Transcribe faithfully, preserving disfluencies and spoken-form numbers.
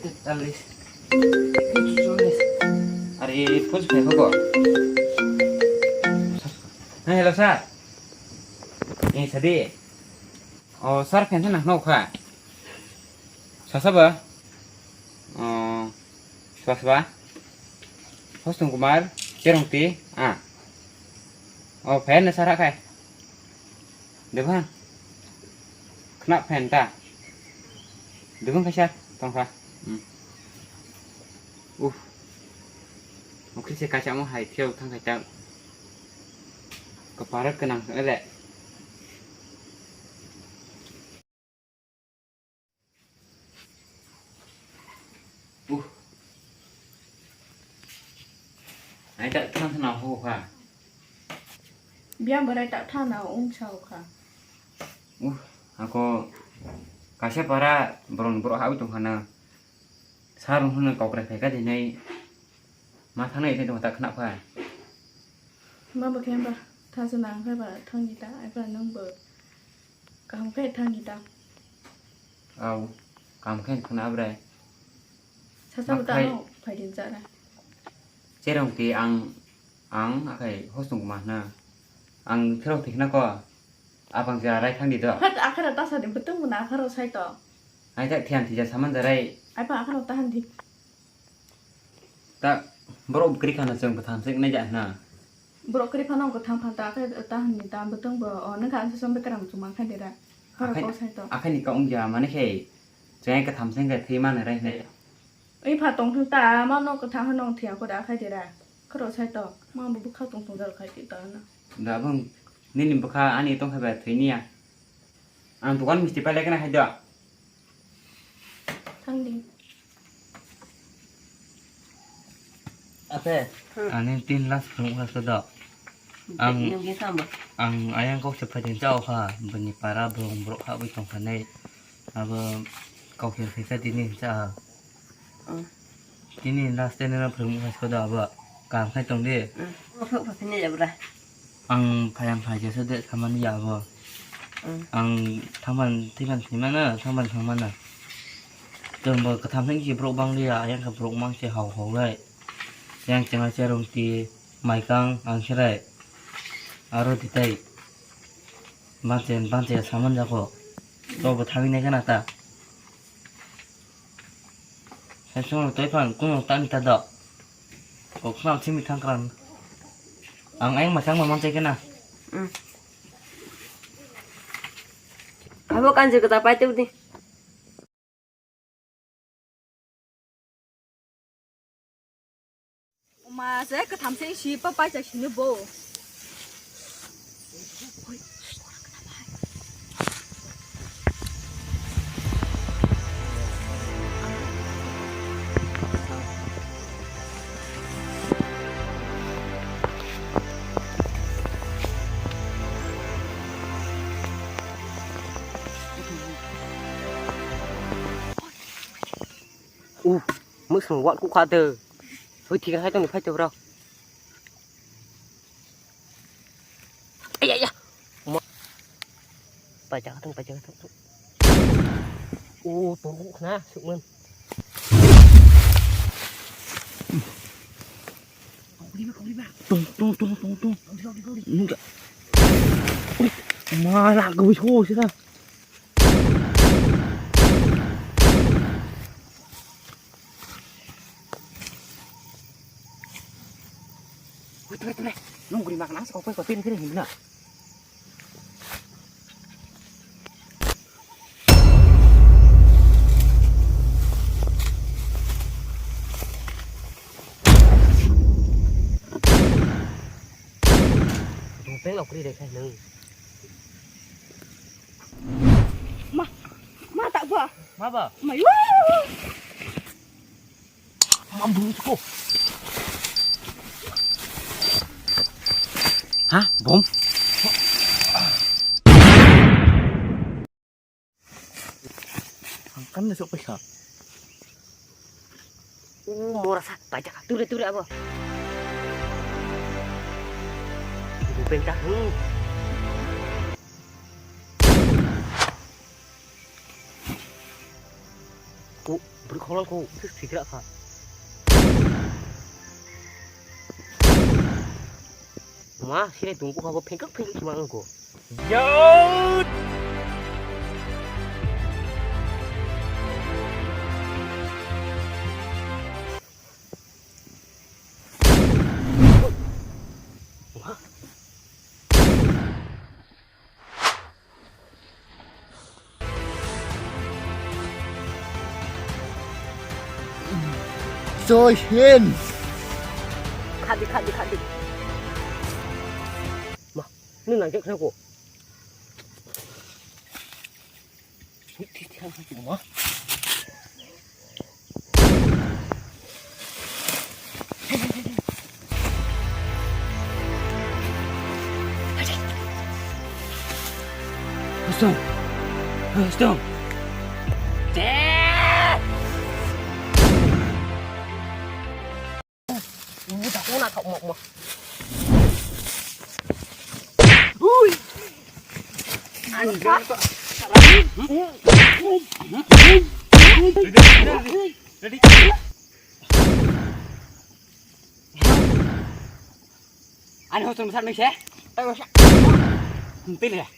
Are, phone se phai kho bo. Hey, hello, sir. Eh, sadi. Oh, sir, phen se nang kha. Sasa ba? Oh, sasa ba? Hostung Kumar, Cherong T, ah. Oh, phen na sara khai. Debang. Khna phen ta. Debang kaisa tongkha. Hmm. Uh. Mokri se kaisa mo hai theo thang khai ta. Kapara kenang ele. Uh. Ai tak thang thang ho kha. Biang berai tak thang na ung chau kha. Uh, ako kaisa para borong borok hawi tong khana. Sar hwnwi kokrai phaikha dinai ma thangnai tei tongkha ta khna pha. Ma bo khe ba thasu nang khe ba thangni ta ai ba nang bo kaham khe thangni ta. Au, kaham khe khna abrai. Sasa bo ta no phai din cha ra. Cherong T ang Ang akhai hostung ma hna. Ang phirok thikna ko. Abang ja rai thang di do. Hat akhara ta sa di betung muna akhara sai to. Ai tak thian thija saman jarai. Ai pa akhara ta han di. Tak borok bukri khana chwng bwtham sik nai ja hna. Borok kri phano ko tham phan ta akhai ta han ni ta betung bo o nang kha ang sa som bekram chuma khai dira. Khara ko sai to. Akhai ni ka ung ja mane khai. Chwng ka tham sing ka thwi man rai hna. Ui pha tong thung ta, ma no kwthang hwnwi thwiya kho da khai dera. Khoro sai to, ma bo bwkha tong thung jal khai ti ta na. Da bung, nini bwkha ani tong khai ba thwi niya. Ang dukan misti pai lekna khai do. Thang di. Ate. Hmm. Ani tin las phung la so do. Ang, nung ge sam bo. Ang ayang kok se phai din chao kha, bini para bung borok ha ui tong kha nei. Abo kaukhe khaisa tini cha. Mm. Tini last time no phwrwngmung khaisa da abo. Kaham khai tong di. Mm. Phwrwng phwrwng phini ya bra. Ang phayang phai jesa de samani ya abo. Mm. Ang thangban thwiban thwimana, thangban thangmana. Chwng bo katham thang ki borok bang liya, ayang kha borok mang se hau hau lai. Yang chwng ai cherong ti maikang ang serai. Aro titai. Banse, banse saman jako. To bo thangwi nai kana ta. Sai sung toi phan kuno tani ta do. Kok khna chimi thang kran. Ang ayang masang mamang chai kana. Mm. Abo kanjir kata pai teu di. Oma se katham se isi pa pai cha sini bo. Uh, mwswng wal kukha de. Hoi thik hai tongni phai tebro. Ai, ai, ai. Ma. Paijak thung, paijak thung. Oh, tong khna sukman. Tong, tong, tong, tong, tong. Nungka. Ui, ma, la gwi so sida. Ui, tore, tore. Nung guri makna, sa kok pai ko pin kiri hingna. Tong peng lok kri de khai nung. Ma, ma tak ba. Ma ba. Ma yo. Mam dulu ko. Ha, bom. Ang kan na sok paisa. Uh, mora sa, paisa ka. Ture, ture, abo. Benta, hmm. Bwrwi khorang kho, thik thikra kha. Ma, sini tungku khabo phengkak phengkak sima wngkho. Joy Hind. Khadi, khadi, khadi. Ma, nini nang khe khna ko. Stone! Stone! Ui! Ready? Ready? Ani hostel masa nung se? Tele.